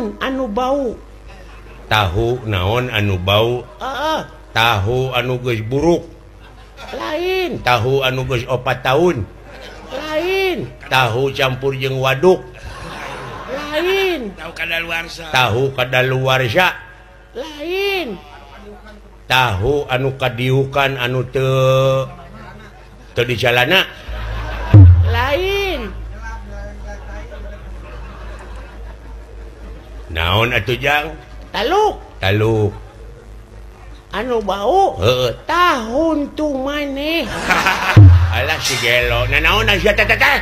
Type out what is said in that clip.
Naon anu bau? Tahu naon anu bau? Heeh. Tahu anu geus buruk. Lain. Tahu anu geus 4 tahun. Lain. Tahu campur jeung waduk. Lain. Tahu kadaluarsa. Tahu kadaluarsa. Lain. Tahu anu kadiukan anu teu teu dijalana. Lain. Naon atuh Jang? Taluk. Taluk. Anu bau? Heeh. Tahun tu maneh. Alah si gelo. Nanaon sia teh teh.